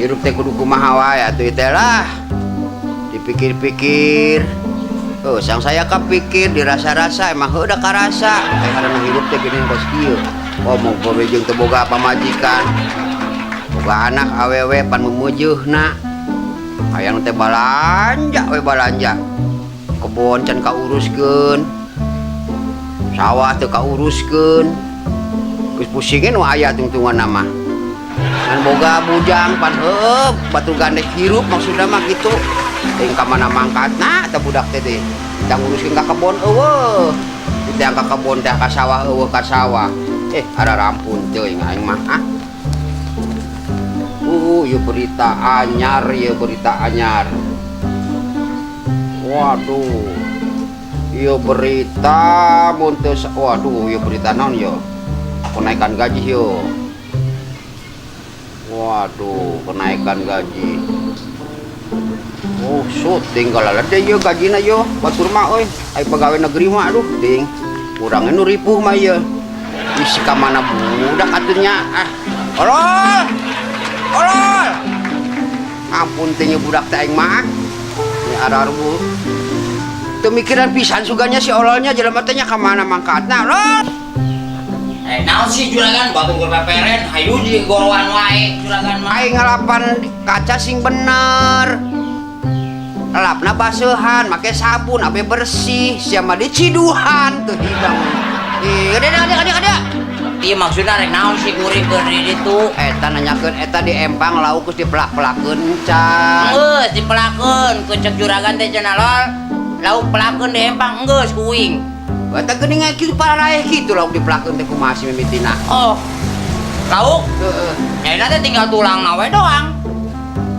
Hirup teh kudu kumaha wae atuh teh lah. Dipikir-pikir. Oh, sang saya kapikir dirasa-rasa emang heuh da karasa. Kayak karena hirup teh geuning kos kieu. Oh, mau jeung teu boga pamajikan. Boga anak awewe pan meumeujeuna. Hayang teh balanja we balanja. Kebon can kauruskeun. Sawah teu kauruskeun. Geus pusingin nu aya tungtunganna mah. Ngan boga bujang pan heueuh batur gandek hirup maksudna mah kitu. Teuing ka mana mangkatna teh budak teh teh. Kita nguruskeun ka kebon eueuh. Kita ka kebon teh ka sawah eueuh ka sawah. Ara rampun teuing aing mah ah. Ieu berita anyar, ieu berita anyar. Waduh. Ieu berita mun teu, waduh, ieu berita naon ieu? Kenaikan gaji yo. Waduh, kenaikan gaji. Oh, syuting kalau ada ieu gajina yo, batur mah euy. Ai pegawai negeri mah aduh, ting. Kurangnya nu ripuh mah ieu. Isi ka mana budak atuh nya ah. Olol. Olol. Ampun teh nya budak teh aing mah. Ini ararbu. Teu mikiran pisan suganya si ololnya jelema teh nya ka mana mangkatna, olol. Eh, naon sih juragan batur keur peperen, hayu di gorowan wae juragan mah. Aing ngalapan kaca sing bener. Lapna baseuhan, make sabun, abe bersih, sia mah diciduhan teu hidang. Ih, ada ada ada ada. Iya maksudna rek naon sih kuring keur di ditu? Eta nanyakeun eta di empang lauk geus dipelak-pelakeun encan. Geus dipelakeun, ku cek juragan teh cenah lol. Lauk pelakeun di empang geus kuing. Eta geuning kitu pararaeh kitu lauk dipelakeun teh kumaha sih mimitina? Oh. Lauk? Heeh. Nya teh tinggal tulang we doang.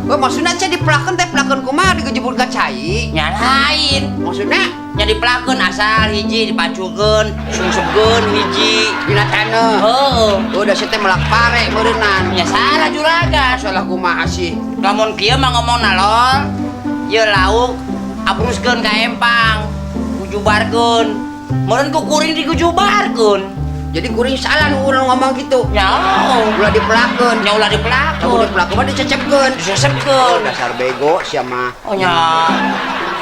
Oh, maksudna sia dipelakeun teh pelakeun kumaha digejebur ka cai? Nya lain. Maksudna Nya dipelakeun asal hiji dipaculkeun, sungsepkeun hiji. Dina taneuh. Heeh. Oh, da sia teh melak pare meureunnan. Nya salah juragan. Salah kumaha sih? Lamun kieu mah ngomongna lol. Ieu lauk abruskeun ka empang, kujubarkeun. Meureun ku kuring dikujubarkeun. Jadi kuring salah nu urang ngomong gitu. Nya ulah dipelakeun. Nya ulah dipelakeun. Lamun dipelakeun mah dicecepkeun. Dicecepkeun. Oh, dasar bego sia mah. Oh nya.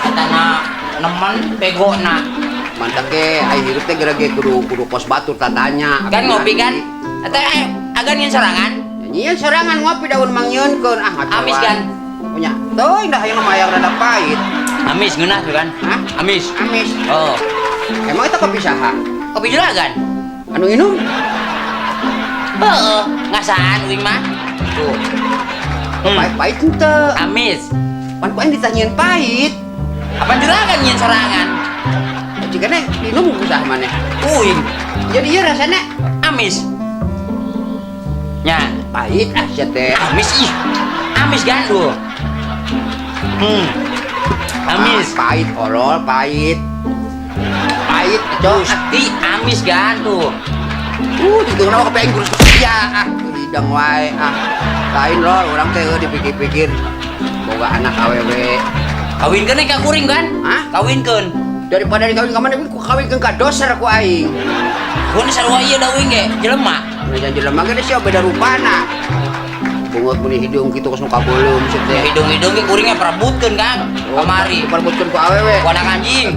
Eta na nemen begona. Mantap ge ai hirup teh geura ge kudu kudu kos batur tatanya. Kan ngopi kan? Eta agan nyeun sorangan? Nyieun sorangan ngopi daun mangyeunkeun ah ngacoan. Amis kan? Oh nya. Teuing dah hayang mah hayang rada pahit. Amis ngeunah tuh kan? Hah? Amis. Amis. Oh. Emang itu kopi saha? Kopi juragan. Anu minum? Heeh, ngasaan uing mah. Tuh. Pahit-pahit henteu. Amis. Pan ku aing ditanyain pahit. Apa juragan nyieun sorangan? Jika neh minum ku saha maneh? Uing. Jadi ieu rasana amis. Nya, pahit ah sia teh. Amis ih. Amis gandul. Amis. Ah, pahit olol, pahit. Pahit, cok. Gusti amis gandul. Itu kenapa kepengen kurus ya ah, hidang wae ah. Lain lol, urang teh dipikir-pikir boga anak awewe. Kawinkeun ka kuring kan? Hah? Kawinkeun. Daripada dikawin ka mana ku kawinkeun ka doser ku aing. Kun sarua ieu da uing ge jelema. Mun jelema ge sia beda rupana. Bungut muni hidung kitu kos nu kabeuleum sia teh. Hidung-hidung ge kuringnya perebutkeun Kang. Kamari. Perebutkeun ku awewe. Ku anak anjing.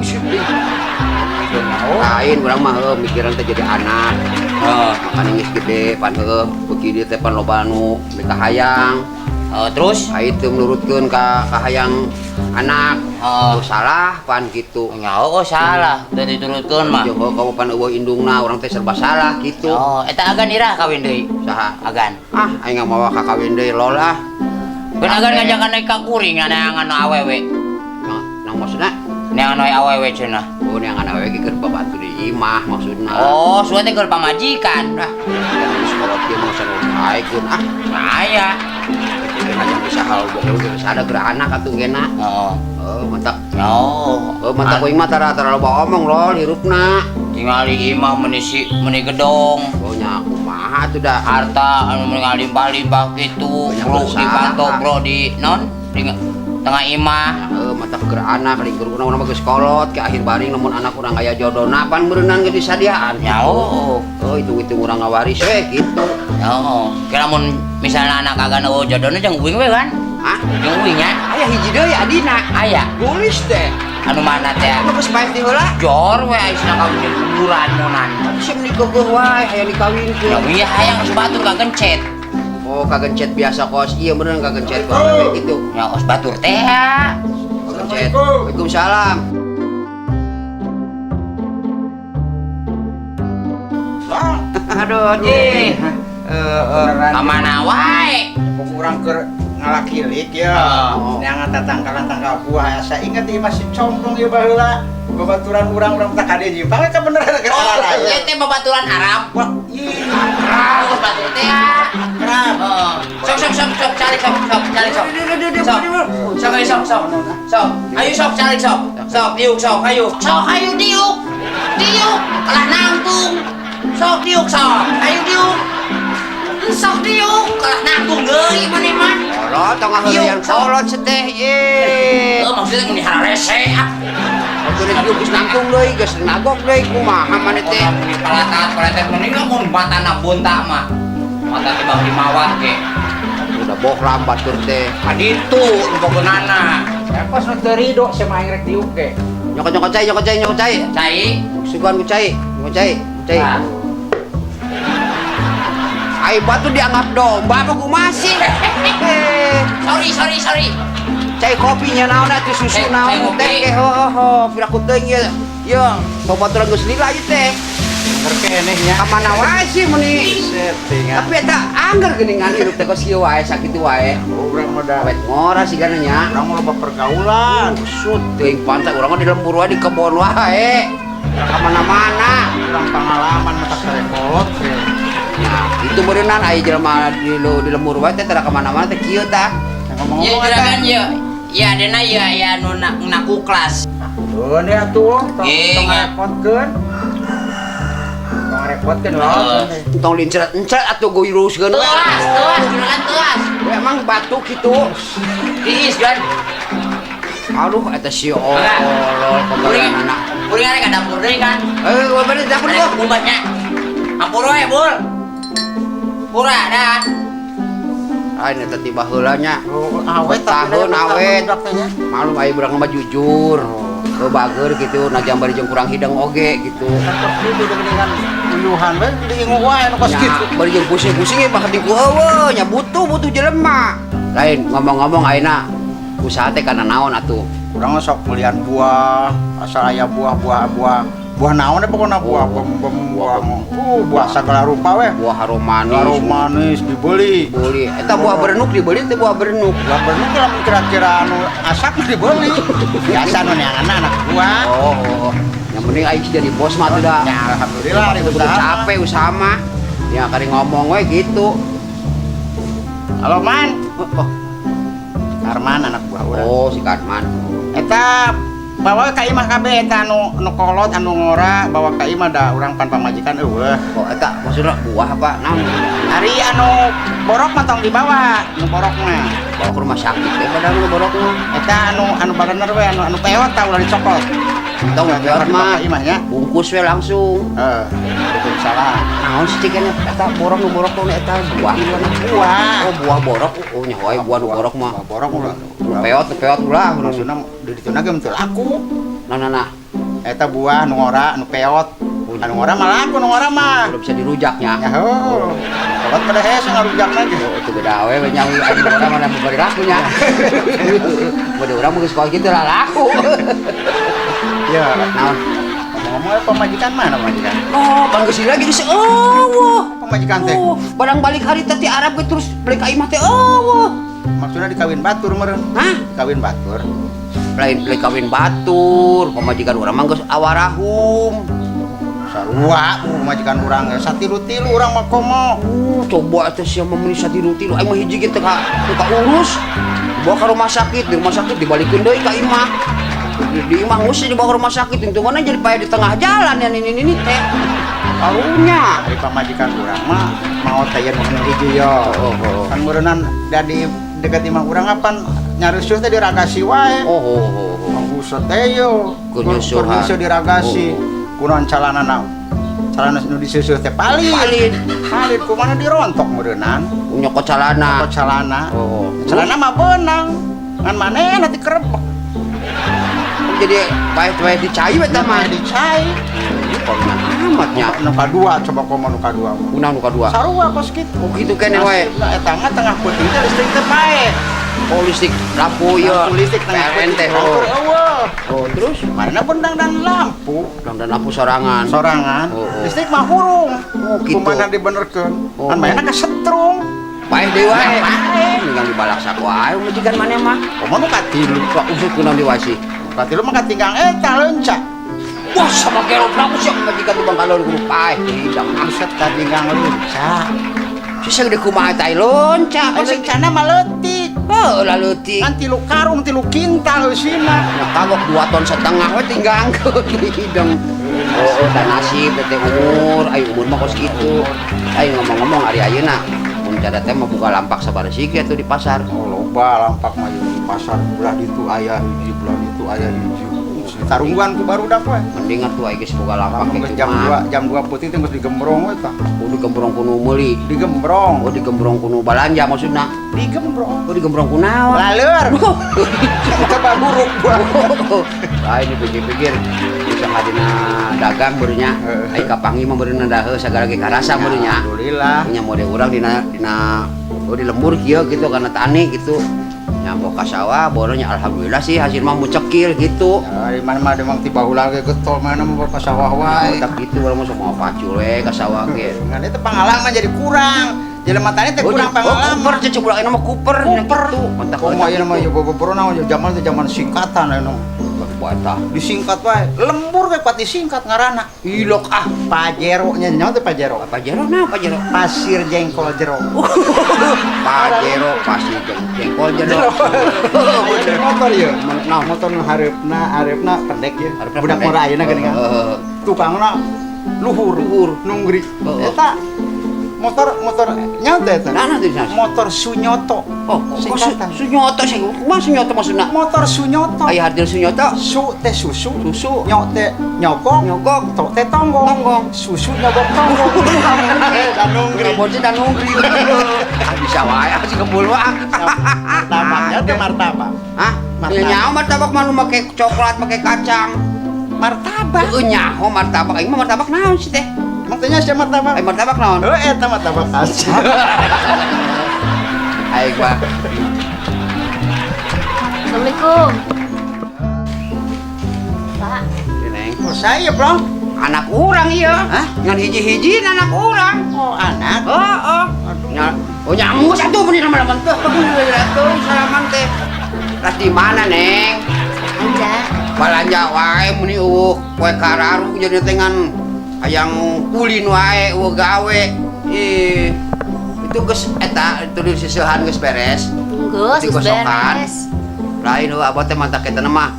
Lain urang mah heuh mikiran teh jadi anak. Heeh. Makanya geus gede pan heuh beuki dieu teh pan loba nu mikahayang. Terus? Ai teu nurutkeun ka kahayang anak. Heeh. Oh, salah pan kitu. Nya oh salah, teu diturutkeun mah. Jeung kamu pan eueuh indungna urang teh serba salah kitu. Oh, eta agan iraha kawin deui? Saha? Agan. Ah, aing mawa ka kawin deui lol ah. Keun agan ngajakan naik ka kuring neangan awewe. Nang maksudna? Neangan we awewe cenah. Oh, neangan awewe ge keur babantu di imah maksudna. Oh, suwe teh keur pamajikan. Ah, kan geus kolot ieu mah sarua aekeun ah. Aya. Keun aja usaha boga geus ada keur anak atuh geuna. Heeh. Oh, mantap. Oh. Oh, mantap kuing mah tara tara loba omong lol hirupna. Tingali imah meuni si meuni gedong. Oh nya kumaha atuh dah. Harta anu meuni ngalimpah-limpah kitu, Banyak bro usaha. di panto bro di non di tengah imah. Heeh, mantap keur anak lingkur urang mah geus kolot ke akhir baring lamun anak urang aya jodona pan meureunnan geus disadiaan. Ya oh. Oh, hitung-hitung urang ngawaris we kitu. Ya oh. Kira mun Misalnya anak kagak nu jodohna jeung uing we kan? Hah? Jeung uing nya. Aya hiji deui adina. Aya. Gulis teh. Anu mana teh? Anu geus paeh ti heula. Jor we aisna kawin di kuburan monan. Sim dikeukeuh wae hayang dikawinkeun. Ya ieu hayang geus batur kagencet. Oh, kagencet biasa kos. Iya bener kagencet kos gitu. Ya kos batur teh ya. Kagencet. Waalaikumsalam. Aduh, Ih. Beneran. Kamana wae? Pok urang keur ngalakilik ya. Oh. Neangan tatangkalan tangkal buah asa inget ieu masih complong ieu baheula. Babaturan urang-urang tak kade nyimpang ka beneran keur Oh, arah. ieu teh babaturan Arab. Wah, ih, Kos batur teh ya. akrab. Heeh. Sok sok sok sok cari sok sok cari sok. Sok. Sok ayo sok sok. Sok. Ayo sok cari sok. Sok diuk sok ayo. Sok ayo diuk. Diuk kalah nangtung. Sok diuk sok. Ayo diuk. Sok diuk kalah nangtung deui maneh mah. Kolot tong ngaheureuyan kolot seteh ye. Heuh maksudnya mun dihararese ah. Maksudnya diuk geus nangtung deui, geus nagok deui kumaha maneh teh. Mun palatat palatat mending mun matana bunta mah. Mata tibang dimawat ge. Udah bohlam batur teh. Kaditu pogonana. Kos nu teu rido sia mah aing rek diuk ge. Nyokot-nyokot cai, nyokot cai, nyokot cai. Cai. Suguhan ku cai, nyokot cai, cai. Nah. Ai batu dianggap domba apa kumaha sih? Sorry, sorry, sorry. Cai kopinya naon atuh susu Cai naon kopi. teh ke ho ho ho piraku teuing ye. Ye, babaturan geus lila ieu teh. Bener keneh nya. Ka mana wae sih meuni. Settingan. Tapi eta angger geuningan hirup teh kos kieu wae sakitu wae. Urang mah da. Awet ngora sigana nya. Urang mah loba pergaulan. Usut teuing pantai urang mah di lembur wae di kebon wae. Ka mana-mana. Urang pangalaman mah tak sarekolot ge. Nah, itu berenang aya jelema di lembur wae teh tara ka mana-mana teh kieu tah. Ngomong-ngomong Iya eta. juragan ya. Ya adena ya ya nu naku kelas. Keun ya atuh, tong Iya. tong ngarepotkeun. Tong ngarepotkeun loh. Tong lincret-encret atuh goyruskeun we. Teas, teas juragan teas. We emang batuk kitu. Tiis kan. Aduh eta si olol pemberanana. Kuring arek ka dapur deui kan. Eh, bener dapur Arek gua. kumbahnya. Ampur we, Bul. Pura dah. Ah, ini teh tiba heula nya. Oh, awet Tahun awet. budak teh nya. Malum aya urang mah jujur. Heuh bager gitu, najan bari jeung kurang hidung oge gitu. Kos kitu geuningan uyuhan we diingu wae nu kos Nya, kitu. bari jeung pusing-pusing ge bakal ku eueuh nya butuh jelema. Lain ngomong-ngomong ayeuna usaha teh kana naon atuh? Urang mah sok melian buah, asal aya buah-buah buah buah naon we pokona buah bem-bem buah buah sagala rupa we. Buah harum manis. Harum manis dibeli. Beli. Eta buah berenuk dibeli teh buah berenuk. Buah berenuk lamun kira-kira anu asak mah dibeli. Biasa nu neangan anak buah. Oh, oh. Yang penting aing jadi bos mah atuh da. Ya alhamdulillah ari Kudu usaha. capek usaha mah. Ya kari ngomong we gitu. Halo Man. Oh, oh. Karman anak buah urang. Oh, si Karman. Eta bawa ka imah kabeh eta anu anu kolot anu ngora bawa ka imah da urang pan pamajikan eueuh. Oh, eta maksudna buah apa? Naon? Ari anu borok mah tong dibawa, anu borok mah. Bawa ke rumah sakit teh padahal nu borok mah. Eta anu anu barener we anu anu peot tah ulah dicokot. Tong peot mah Dibawa ka imah nya. Bungkus we langsung. Heeh. Waalaikumsalam. Naon sih cikene eta borok nu borok nu eta buah nu Buah. Oh, buah borok. Oh, nya wae buah nu borok mah. Buah borok ulah. Nu peot, nu peot ulah. Maksudna di ditu ge teu laku. Nah, nah, nah. Eta buah nu ngora, nu peot. Anu ngora mah laku nu ngora mah. Udah bisa dirujaknya. Ya heuh. Kolot pada hese ngarujakna ge. Oh, itu beda we we nyawi aing ngora mana bari lakunya. Bade urang mah geus kawas kitu lah laku. Ya, Naon? ngomong-ngomong pamajikan mana pamajikan? Oh, pan geus lagi geus eueuh. Pamajikan teh. Oh, barang balik hari teh ti Arab ge terus balik ka imah teh eueuh. Maksudnya dikawin batur meureun. Hah? Dikawin batur. Lain lain kawin batur, pamajikan urang mah geus awarahum. Sarua pamajikan urang ge satilu-tilu urang mah komo. Coba atuh sia mah meuni satilu-tilu aing mah hiji ge teu ka urus. Dibawa ke rumah sakit, di rumah sakit dibalikeun deui ka imah. Di imah geus dibawa ke rumah sakit, untunganna jadi payah di tengah jalan ya nini-nini teh. Karunya. Ari pamajikan urang mah maot teh yen nu hiji yo. Oh, oh. Kan meureunnan da di dekat imah urang apan nyareusuh teh diragasi wae. Oh, oh, oh, oh. Buset teh yo. Keur nyusuhan. Keur nyusuh diragasi. Oh. Kunaon calanana? Calana nu diseuseuh teh palid. Palid. Palid kumaha dirontok meureunnan. Nyokot calana. Nyokot calana. Oh. Calana mah beunang. Ngan manehna dikerebek. Jadi paeh-paeh dicai eta mah. Dicai. Korunan amat nya. Nu kadua coba komo nu kadua. Kunaon nu kadua? Sarua kos kitu. Oh kitu keneh wae. Eta mah tengah peuting teh listrik teh paeh. Oh listrik lampu ieu. Lampu listrik tengah PLN teh. Oh. Oh terus mana bendang dan lampu? Bendang dan lampu sorangan. Sorangan. Oh, oh. Listrik mah hurung. Oh gitu. Kumaha dibenerkeun? Oh, Kan manehna kasetrum. Paeh deui wae. Paeh. Ninggal dibalaksa ku aing majikan maneh mah. Komo nu katilu. Kok usut kunaon diwasi? Katilu mah katinggang eta leunca. Wah sama gerobak aku sih majikan tukang kalon kudu paeh hidang. Buset katinggang leunca. Sisa gede kumaha eta lonca. Ai lencana mah leutik. Heuh lah leutik. Kan 3 karung 3 kintal eusina. Nya kagok 2,5 ton we tinggangkeun hidang. Oh, dan nasib teh umur, ai umur mah kos kitu. Ai ngomong-ngomong ari ayeuna mun cada teh mah buka lampak sabaraha siki atuh di pasar. Oh loba lampak mah di pasar belah ditu aya hiji, belah ditu aya hiji. Tarungguan ku barudak we. Mending atuh ai geus boga lampak kitu. Jam 2, jam 2 peuting teh geus digembrong we tah. Oh digembrong ku nu meuli. Digembrong. Oh digembrong ku nu balanja maksudna. Digembrong. Oh digembrong ku naon? Laleur. Coba buruk buah. Lain dipikir-pikir bisa ngadina dagang beureunnya. Ai kapangi mah beureunna daheuh sagala ge karasa beureunnya. Alhamdulillah. Nya mode urang dina dina oh di lembur kieu gitu karena tani gitu. Nyambok ka sawah boronya alhamdulillah sih hasil mah mucekil gitu. Ya di mana mah memang ti baheula ge getol mana mah ka sawah wae. Tak gitu urang mah sok pacul we ka sawah ge. Ngan itu pengalaman jadi kurang. Jelema tani teh kurang pengalaman. Kuper cecek urang mah kuper kuper. Mantap. Komo ayeuna mah boboro naon zaman teh zaman singkatan ayeuna. Eta disingkat wae. Lembur we kuat disingkat ngaranna. Ilok ah. Pajero nya nyaho teh Pajero. Pajero naon Pajero? Pasir jengkol jero. Pajero pasir jengkol jero. Motor ieu. Naon motor nu hareupna, hareupna pendek ieu. Budak murah ayeuna geuning kan. Tukangna luhur, luhur nunggri. Eta motor motor nyaho teh eta. Nah, motor Sunyoto. Oh, singkatan. Sunyoto sih. Kumaha Sunyoto maksudna? Motor Sunyoto. Aya hartina Sunyoto. Su teh susu, susu. Nyok teh nyokong, nyokong, to teh tonggong. Tonggong. Susu nyokong tonggong. Dan nunggri. Motor dan nunggri. Ah bisa wae ah si kebul wae. Martabaknya teh martabak. Hah? Nyaho martabak mah nu make coklat, make kacang. Martabak. Heuh nyaho martabak. Aing mah martabak naon sih teh? Maksudnya siapa martabak? Aing martabak naon? Heuh eta martabak kacang. Aing mah. Assalamualaikum. Pak. Neng. Oh saya, Bro. Anak urang ieu. Hah? Ngan hiji-hiji anak urang. Oh, anak. Heeh. Aduh. Oh nyangus atuh beuni lama-lama teh. Atuh salaman teh. Ras di mana, Neng? Belanja. Balanja wae meuni eueuh poe kararu jadi teh ngan hayang kulin wae eueuh gawe. Ih. Itu geus eta itu di siseuhan geus beres. Geus, geus beres. Lain heuh abah teh mantak eta mah.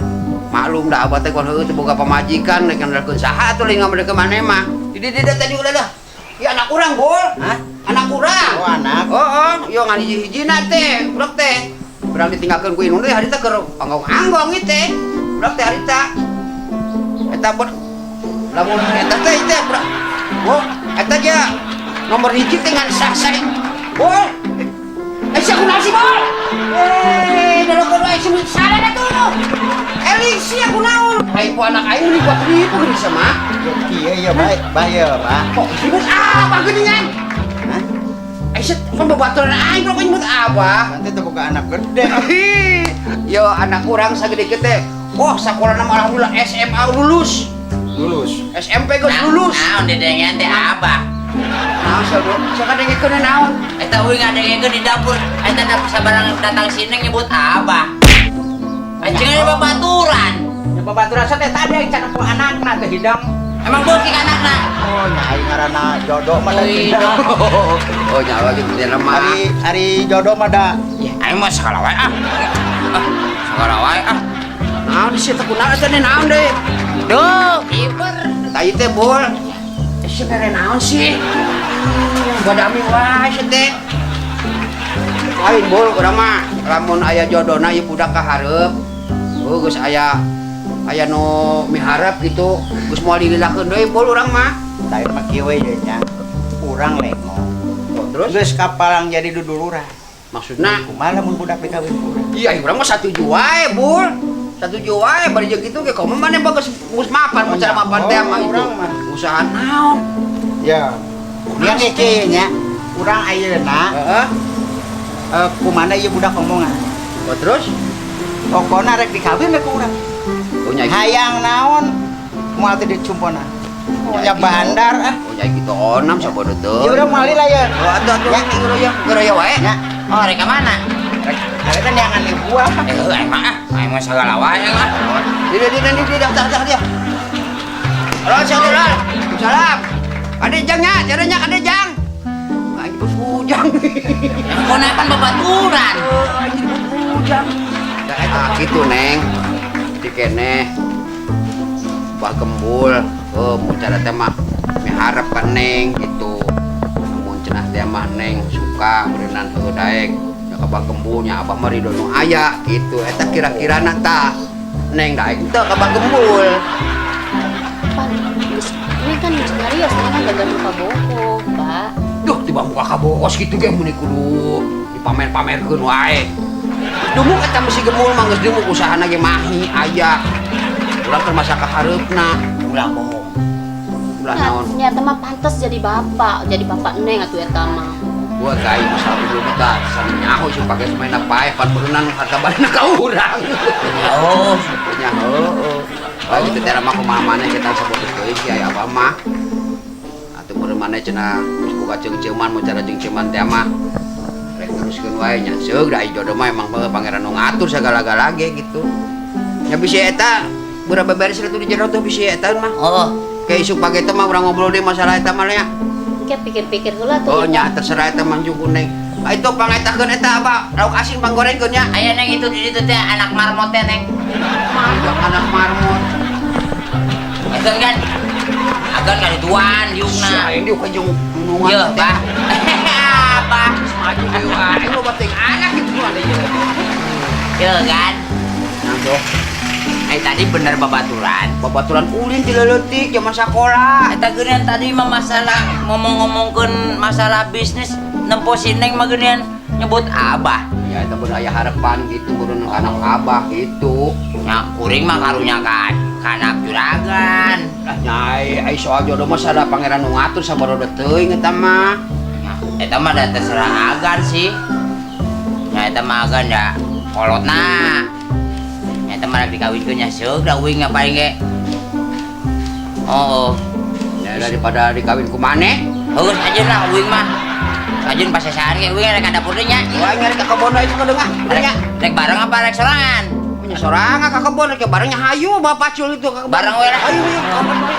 Maklum da abah teh kon heueuh teu boga pamajikan rek ngandalkeun saha atuh lain ngabeulkeun maneh mah. Di di tadi ulah dah. Ieu anak urang, Bol. Hah? Anak urang. Oh, anak. Heeh, ieu ngan hiji-hijina teh, budak teh. Urang ditinggalkeun ku indung teh harita keur anggong-anggong ieu teh. Budak teh harita. Eta buat lamun eta teh teh budak. Oh, eta ge nomor 1 teh ngan sah-sah. Bol. Eh, sia kunaon sih, Bol? Eh, darokeun wae si salah atuh. Eli sia kunaon? Ai ku anak aing meuni buat ribu geuning sama. Iya iya baik, bahaya, Pak. Kok ribut apa geuningan? Hah? Eh, set, kan babaturan aing kok nyebut abah. Nanti teh boga anak gede. Yo anak urang sagede kieu teh. Wah, sakolana mah alhamdulillah SMA lulus. Lulus. SMP geus lulus. Naon dedengean teh abah? Naon sia, Bro? Sia kadengekeun naon? Eta euy ngadengekeun di dapur. Eta dapur sabarang datang sini nyebut abah. Anjing babaturan. Ya babaturan teh tadi yang can ku anakna teh hidang. Emang beuki ka anakna? Oh, nya aing ngaranna jodoh mah da hidang. Oh, nyawa gitu teh lemah. Ari ari jodoh mah da. Ya aing mah sagala wae ah. Sagala wae ah. Naon di situ kunaon eta teh naon deui? Duh, kiper. Tai teh bol. Eh, sia mere naon sih? Badami wae sia teh. Lain bol urang mah lamun aya jodona ieu budak ka hareup. Oh, geus aya aya nu miharep gitu, geus moal dililakeun deui bol urang mah. Lain mah kieu we nya. Urang lengo. Oh, terus Geus kapalang jadi duduluran. Maksudna? Kumaha lamun budak dikawin ku urang? Iya, urang mah satuju wae, Bul. Satuju wae bari jeung kitu ge komo maneh bagus geus mapan, Oh, cara mapan teh mah itu. Urang mah. Usaha naon? Ya. Nya ge kieu nya. Urang ayeuna Heeh. Kumana ieu budak omongan. Oh, terus? Pokona rek dikawin we ku urang. Oh, nya gitu. Hayang naon moal teh dicumpona. Oh, Ya bandar ah. Oh, nya gitu onam sabodo teu. Ya udah moal lah ya. Oh, atuh atuh Ya. geroyok, geroyok wae. Ya. Oh, rek ka mana? Ada kan yang aneh buah. Eh, emang ah, aing mah sagala wae ah. Dia dia dia dia dah dah dia. Halo, salam. Salam. Kade jang nya, caranya kade jang. Aing bos ujang. Kona kan babaturan. Aing bos ujang. Ah, gitu Neng. Dikene. Bah Gembul, oh mun cara teh mah miharep ka Neng gitu. Mun cenah teh mah Neng suka meureunnan heueuh daek. Ya ka Bah Gembul nya abah mah ridho nu aya gitu. Eta kira-kirana tah. Neng daek teu ka Bah Gembul. Pan, geus ini kan geus nyarios, ini kan gagal muka bohong, Pak. Duh, tiba muka kabokos gitu ge mun kudu dipamer-pamerkeun wae. Dumuk eta mesti Gemul mah geus dumuk usahana ge mahi aya. Urang keur masa kahareupna, Ulah bohong. Ulah naon. Nyata mah pantas jadi bapak Neng atuh eta mah. Gua gay masalah dulu kita sana nyaho sih pakai semain pae pan berenang harta bana ka urang. Oh, Nyaho. Wah gitu teh mah kumaha maneh kita sabot teuing si aya abah mah. Atuh meureun maneh cenah geus boga ceungceuman mun cara ceungceuman teh mah. Rek teruskeun wae nya seug da jodoh mah emang pangeran nu ngatur sagala-gala ge gitu. Nya bisi eta beurang beberes itu di jero tuh bisi eta mah. Oh, Kayak isuk pagi teh mah urang ngobrol deui masalah eta mah nya. Kayak pikir-pikir heula tuh. Oh nya terserah eta mah jeung kuning. Ah itu pangetakeun eta apa? Lauk asin panggorengkeun nya. Aya Neng itu di ditu teh anak marmot teh Neng. Anak anak marmot. Agan kan? Agan kan dituan diukna. Aing diuk jeung gunungan. Ye, Bah. Apa? Maju deui wae loba teuing anak gitu ada ieu. Ye kan? Nah, tuh. Eh tadi bener babaturan. Babaturan ulin ti leutik zaman sakola. Eta geunean tadi mah masalah ngomong-ngomongkeun masalah bisnis nempo si Neng mah geunean nyebut abah. Ya eta bener aya harapan gitu meureun anak abah gitu. Nya kuring mah karunya kan kanak juragan. Lah nyai ai soal jodoh mah sada pangeran nu ngatur sabarodo teuing eta mah. Nya eta mah da terserah agan sih. Nya eta mah agan da kolotna. Nya eta mah rek dikawinkeun nya seug da uing mah paling ge. Oh, Ya daripada dikawin ku maneh. Heus ajeun lah uing mah. Ajeun pasesaan ge uing rek ka dapur deui nya. Wah nyari ka kebon wae sok deungah. Rek, rek bareng apa rek sorangan? Punya sorangan ka kebon rek barengnya hayu bapak pacul itu ka kebon. Bareng we lah. Hayu hayu ka kebon wae.